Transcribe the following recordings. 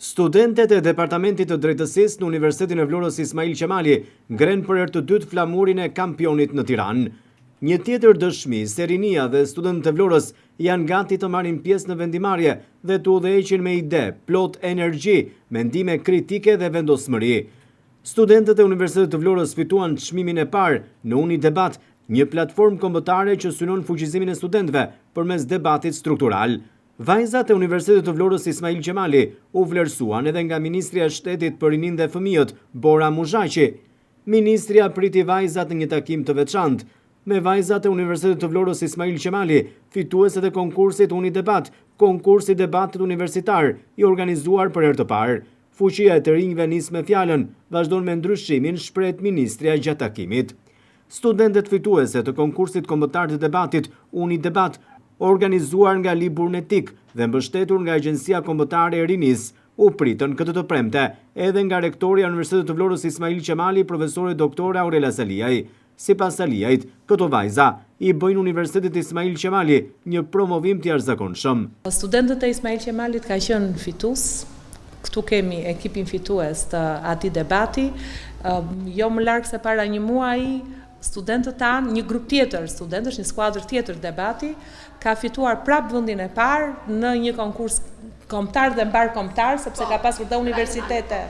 Studentet e Departamentit të Drejtësisë në Universitetin e Vlorës Ismail Qemali ngrenë për herë të dytë flamurin e kampionit në Tiranë. Një tjetër dëshmi se rinia dhe studentët e Vlorës janë gati të marrin pjesë në vendimmarrje dhe të udhëheqin me ide, plot energji, mendime kritike dhe vendosmëri. Studentët e Universitetit të Vlorës fituan çmimin e parë në Unidebat, një platformë kombëtare që synon fuqizimin e studentëve përmes debatit struktural. Vajzat e Universitetit të Vlorës Ismail Qemali u vlerësuan edhe nga Ministrja e Shtetit për Rininë dhe Fëmijët, Bora Muzhaqi. Ministrja priti vajzat në një takim të veçantë me vajzat e Universitetit të Vlorës Ismail Qemali, fitueset e konkursit Unidebat, konkursi i debatit universitar i organizuar për herë të parë. Fuqia e të rinjve nis me fjalën, vazhdon me ndryshimin, shprehet ministrja gjatë takimit. Studentet fituese të konkursit kombëtar të debatit Unidebat, organizuar nga Liburnetik dhe mbështetur nga Agjencia Kombëtare e Rinisë, u pritën këtë të premte edhe nga rektorja e Universitetit të Vlorës Ismail Qemali, profesore doktore Aurela Saliaj. Sipas Saliajt, këto vajza i bëjnë Universitetit Ismail Qemali një promovim të jashtëzakonshëm. Studentët e Ismail Qemalit ka qenë fitues. Këtu kemi ekipin fitues të atij debati. Jo më larg se para një muaji, studentët tanë, një grup tjetër studentësh, një skuadër tjetër debati, ka fituar prapë vendin e parë në një konkurs kombëtar dhe mbarëkombëtar, sepse ka pasur dhe universitete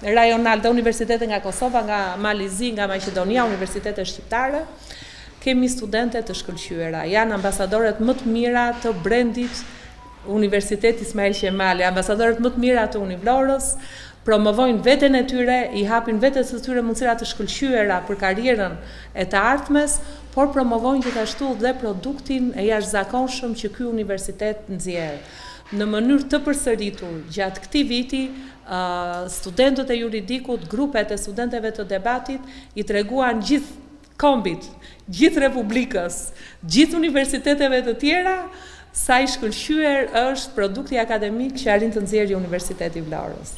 rajonal dhe universitete nga Kosova, nga Mali i Zi, nga Maqedonia, universitete shqiptare. Kemi studente të shkëlqyera, janë ambasadoret më të mira të brendit Universiteti Ismail Qemali, ambasadoret më të mira të Univlorës, promovojnë veten e tyre, i hapin vetes së tyre mundësira të shkëlqyera për karrierën e të ardhmes, por promovojnë gjithashtu dhe produktin e jashtëzakonshëm që ky universitet nxjerr. Në mënyrë të përsëritur gjatë këtij viti, studentët e juridikut, grupet e studenteve të debatit i treguan gjithë kombit, gjithë republikës, gjithë universiteteve të tjera sa i shkëlqyer është produkti akademik që arrin të nxjerrë Universiteti i Vlorës.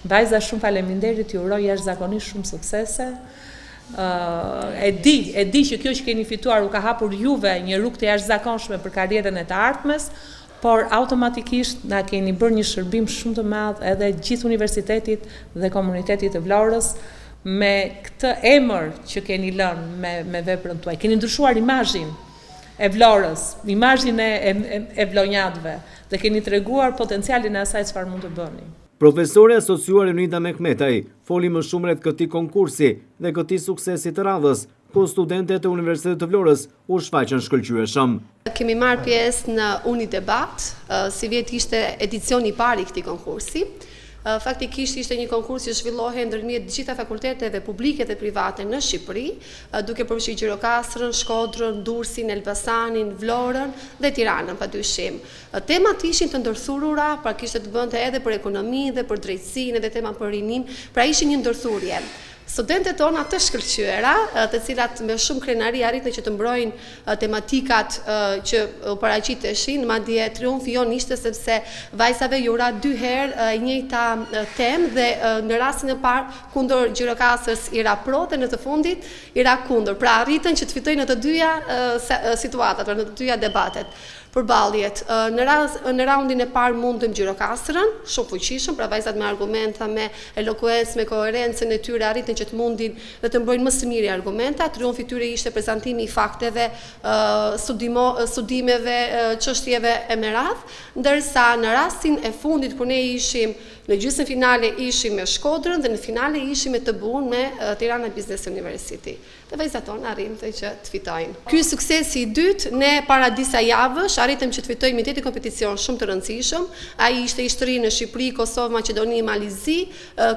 Vajza shumë faleminderit, ju uroj jashtëzakonisht shumë suksese. E di, e di që kjo që keni fituar u ka hapur juve një rrugë të jashtëzakonshme për karrierën e të ardhmes, por automatikisht na keni bërë një shërbim shumë të madh edhe gjithë universitetit dhe komunitetit të Vlorës me këtë emër që keni lënë me me veprën tuaj. Keni ndryshuar imazhin e Vlorës, imazhin e e, e vlonjatëve dhe keni treguar potencialin e asaj çfarë mund të bëni. Profesori asociuar Jonida Mehmetaj foli më shumë rreth këtij konkursi dhe këtij suksesi të radhës, ku studentet e Universitetit të Vlorës u shfaqën shkëlqyeshëm. Kemi marrë pjesë në Unidebat, sivjet ishte edicioni i parë i këtij konkursi. Faktikisht ishte një konkurs që zhvillohej ndërmjet të gjitha fakulteteve publike dhe private në Shqipëri, duke përfshirë Gjirokastrën, Shkodrën, Durrësin, Elbasanin, Vlorën dhe Tiranën padyshim. Temat ishin të ndërthurura, pra kishte të bënte edhe për ekonominë dhe për drejtësinë edhe tema për rininë, pra ishin një ndërthurje. Studentet tona të shkëlqyera, të cilat me shumë krenari arritën që të mbrojnë tematikat që u paraqiteshin, madje triumfi jonë ishte sepse vajzave iu ra dy herë e njëjta temë dhe në rastin e parë kundër Gjirokastrës i ra pro dhe në të fundit i ra kundër. Pra arritën që të fitojnë në të dyja situatat, pra në të dyja debatet. Përballjet. Në në raundin e parë mundëm Gjirokastrën, shumë fuqishëm, pra vajzat me argumenta, me elokuencë, me koherencën e tyre arritën që të mundin dhe të mbrojnë më së miri argumenta. Triumfi i tyre ishte prezantimi i fakteve, studimo, studimeve, çështjeve e me radhë, ndërsa në rastin e fundit kur ne ishim në gjysmën finale ishim me Shkodrën dhe në finale ishim me TBU-n me Tirana Business University. Dhe vajzat tona arritën që të fitojnë. Ky suksesi i dytë, ne para disa javësh arritëm që të fitojmë një tjetër kompeticion shumë të rëndësishëm. Ai ishte i shtrirë në Shqipëri, Kosovë, Maqedoni, Mal i Zi,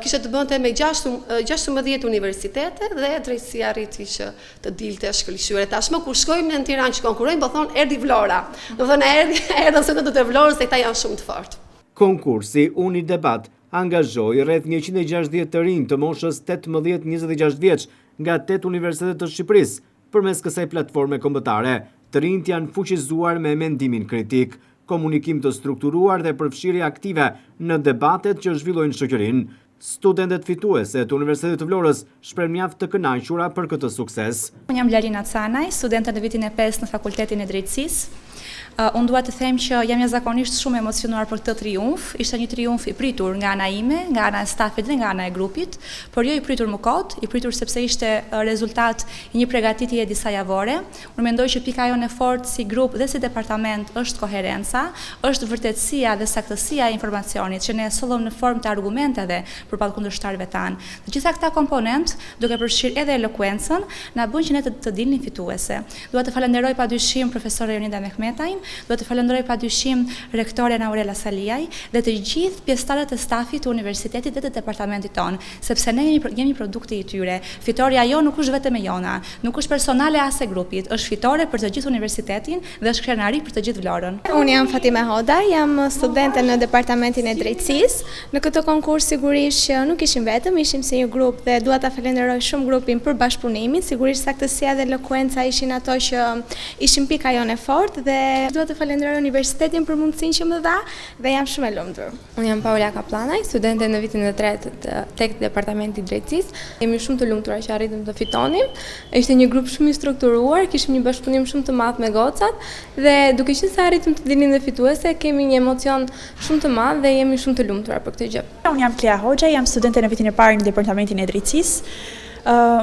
kishte të bënte me 16 universitete dhe drejtësia arriti që të dilte shkëlqyer. Tashmë kur shkojmë në Tiranë që konkurrojmë, po thonë erdhi Vlora. Do thonë erdhi, erdhën studentët e Vlorës se këta janë shumë të fortë. Konkursi Unidebat angazhoi rreth 160 të rinj të moshës 18-26 vjeç nga tetë universitete të Shqipërisë. Përmes kësaj platforme kombëtare, të rinjtë janë fuqizuar me mendimin kritik, komunikim të strukturuar dhe përfshirje aktive në debatet që zhvillojnë shoqërinë. Studentet fituese të Universitetit të Vlorës shprehen mjaft të kënaqura për këtë sukses. Unë jam Blerina Canaj, studente në vitin e 5 në Fakultetin e Drejtësisë. Unë dua të them që jam jashtëzakonisht shumë e emocionuar për këtë triumf. Ishte një triumf i pritur nga ana ime, nga ana e stafit dhe nga ana e grupit, por jo i pritur më kot, i pritur sepse ishte rezultat i një pregatitjeje disa javore. Unë mendoj që pika jonë e fortë si grup dhe si departament është koherenca, është vërtetësia dhe saktësia e informacionit që ne sollëm në formë të argumenteve përballë kundërshtarëve tanë. Të gjitha këta komponentë, duke përfshirë edhe elokuencën, na bënë që ne të, të dilnim fituese. Dua të falenderoj padyshim profesore Jonida Mehmetajn, dua të falenderoj padyshim rektoren Aurela Saliaj dhe të gjithë pjesëtarët e stafit të universitetit dhe të departamentit tonë, sepse ne jemi jemi produkti i tyre. Fitorja jonë nuk është vetëm e jona, nuk është personale as e grupit, është fitore për të gjithë universitetin dhe është krenari për të gjithë Vlorën. Unë jam Fatime Hoda, jam studente në Departamentin e Drejtësisë. Në këtë konkurs sigurisht që nuk ishim vetëm, ishim si një grup dhe dua ta falenderoj shumë grupin për bashkëpunimin. Sigurisht saktësia dhe elokuenca ishin ato që ishin pika jonë e fortë dhe dua të falenderoj universitetin për mundësinë që më dha dhe jam shumë e lumtur. Unë jam Paula Kapllanaj, studente në vitin e tretë tek Departamenti i Drejtësisë. Jemi shumë të lumtura që arritëm të fitonim. Ishte një grup shumë i strukturuar, kishim një bashkëpunim shumë të madh me gocat dhe duke qenë se arritëm të dilnim dhe fituese, kemi një emocion shumë të madh dhe jemi shumë të lumtura për këtë gjë. Unë jam Klea Hoxha, jam studente në vitin e parë në Departamentin e Drejtësisë.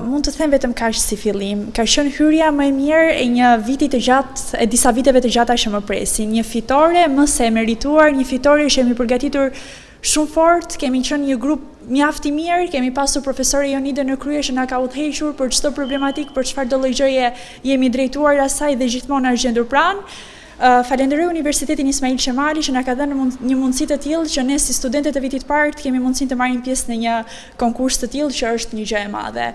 Mund të them vetëm kaq si fillim. Ka qenë hyrja më e mirë e një viti të gjatë, e disa viteve të gjata që më presin. Një fitore më se e merituar, një fitore që jemi përgatitur shumë fort, kemi qenë një grup mjaft i mirë, kemi pasur profesore Jonidën në krye që na ka udhëhequr për çdo problematikë, për çfarëdo lloj gjëje jemi drejtuar asaj dhe gjithmonë na është gjendur pranë. Falenderoj Universitetin Ismail Qemali që na ka dhënë një mundësi të tillë që ne si studente të vitit të parë të kemi mundësinë të marrim pjesë në një konkurs të tillë që është një gjë e madhe.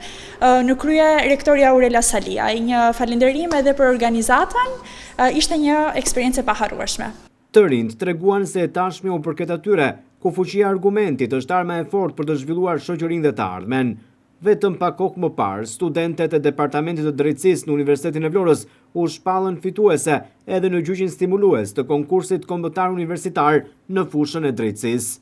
Në krye rektorja Aurela Saliaj, një falënderim edhe për organizatën, ishte një eksperiencë e paharrueshme. Të rinjtë treguan se e tashmja u përket atyre, ku fuqia e argumentit është arma e fortë për të zhvilluar shoqërinë dhe të ardhmen. Vetëm pak kohë më parë, studentet e Departamentit të Drejtësisë në Universitetin e Vlorës u shpallën fituese edhe në gjyqin stimulues të konkursit kombëtar universitar në fushën e drejtësisë.